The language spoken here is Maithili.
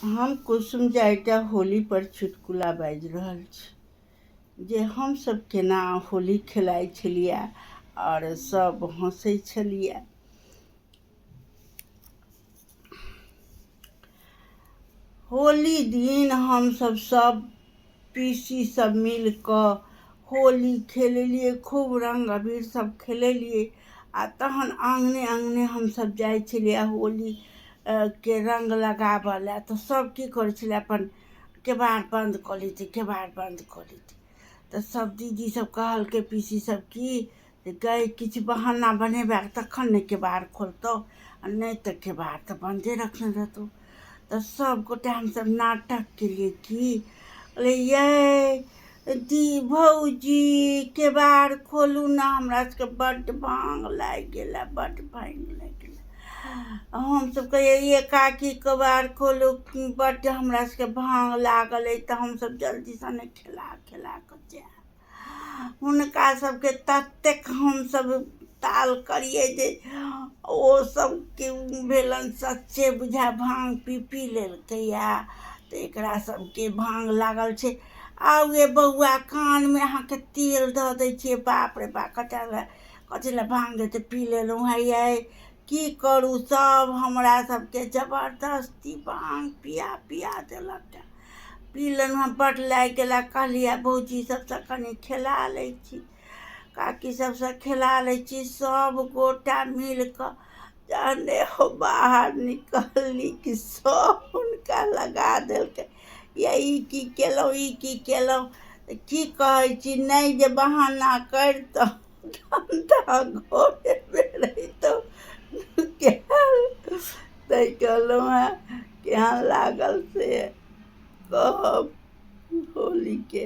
हम कुसुम चारिटा होलीपर चुटकुला बाजि रहल छी जे हमसभ केना होली खेलाइ छलियै आओर सभ हँसै छलियै। होली दिन हमसभ सभ पीसी सब मिल कऽ होली खेललियै, खूब रङ्ग अबीर सब खेलेलियै। आ तहन आङ्गने आङ्गने हमसभ जाइ छलियै होली के रङ्ग लगाबऽ लए, तऽ सब की करै छलै, अपन केबाड़ बन्द कऽ लैत, केबाड़ बन्द कऽ लैत। तऽ सब दीदी सब कहलकै, पीसी सब की जे गै किछु बहाना बनेबै तखन ने केबाड़ खोलतौ, आ नहि तऽ केबाड़ तऽ बन्दे रखने रहतौ। तऽ सब गोटा हमसब नाटक केलियै की कहलियै, यै दी भौजी केबाड़ खोलू ने, हमरा सबके बड्ड भाँग लागि गेल हँ, बड्ड भाँग लागि गेल। हमसब कहियै, ये काकी केबाड़ खोलू, बड्ड हमरा सबके भाँग लागल अइ, तऽ हमसब जल्दीसँ ने खेला खेला कऽ जायब। हुनका सबके ततेक हमसब ताल करियै जे ओ सबके भेलनि सच्चे बुझाय भाँग पी पी लेलकैया, तऽ एकरा सबके भाँग लागल छै। आउ गे बौआ, कानमे अहाँके तेल दऽ दै छियै। बाप रे बाप, कते लए कथी लए भाँग एते पी लेलहुँ हेँ यै, की करू, सब हमरा सबके जबरदस्ती भाँग पिया पिया देलक। पी लेलहुँ हँ, बड्ड लागि गेल। कहलियै भौजी सबसँ कनि खेला लै छी, काकी सबसँ खेला लै छी। सब गोटा मिल कऽ जहने हम बाहर निकलली कि सब हुनका लगा देलकै, यै ई की केलहुँ, ई की केलहुँ? तऽ की कहै छी, नहि जे बहाना करितहुँ तहन तऽ अहाँ घरेमे रहितहुँ। तैँ कहलहुँ हेँ, केहन लागल से कहब होलीके।